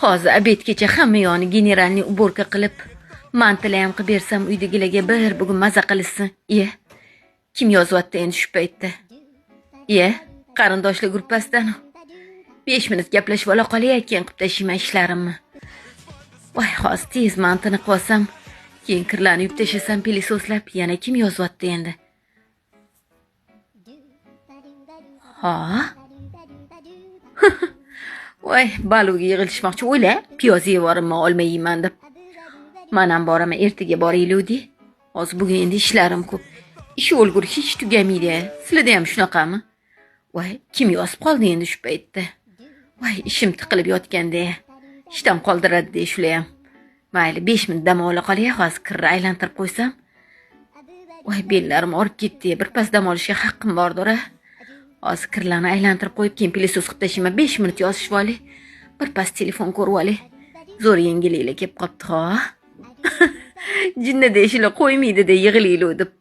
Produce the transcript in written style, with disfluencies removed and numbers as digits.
Hozir обед gacha hamma yoqni генеральный уборка qilib, mantilar ham qilib bersam uydagilarga, bir bugun maza qilishsin. Iye, kim yozyapti endi shu paytda? Iye, qarindoshlar gruppasidan. 5 minut gaplashib ola qolay, keyin qilib tashlayman ishlarimni. Voy, hozir tez mantini qilib olsam, keyin kirlarni yuvib tashlasam, пылесос lab. Yana kim yozyapti endi? Ha, voy, baluga yig'ilishmoqchi. O'yla, piyoz yevoribman, olma yeyman deb. Man ham boraman, ertaga boraylik. Hozir bugun endi ishlarim ko'p. Ish o'lgur, hech tugamaydi. Sizlarda ham shunaqami? Voy, kim yozib qoldi endi shu paytda? Voy, ishim tiqilib yotganda ishdan qoldiradi shular ham. Mayli, 5 minut dam ola qolay. Hozir kirni aylantirib qo'ysam. Voy, bellarim og'rib ketdi. Birpas dam olishga haqqim bordir a. Hozir kirlarni aylantirib qo'yib, keyin пылесос qilib tashlayman. 5 minut yozishib olay, birpas telefon ko'rib olay. Zo'r yengilliklar kelib qolibdi. Ha, jinnida shular qo'ymaydi-da, yig'laylik deb.